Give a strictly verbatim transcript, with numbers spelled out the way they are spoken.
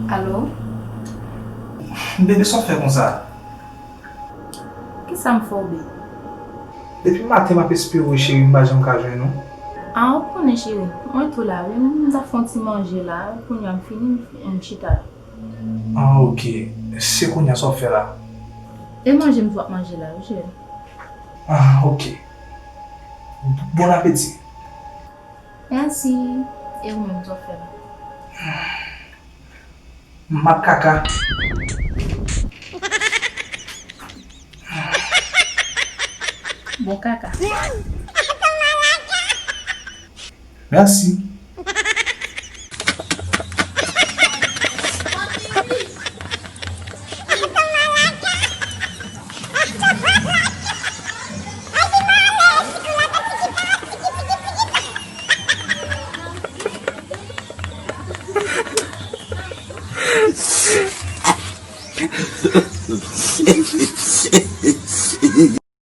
Alo? Bebe, sa w fè konsa? Kisa m fè w, Be? Depi maten m ap espere w, cheri, m pa janm ka jwenn ou. Ah, ou konnen, cheri, mwen tou la, wi, m ta fè yon ti manje la, kounye a m fini, m chita la. Ah, ok. Se kounye a sa w ap fè la? E manje m tou ap manje la, wi, cheri. Ah, ok. Bon apeti. Mèsi. E ou menm, sa w ap fè la? M ap kaka. Bon kaka. Mèsi.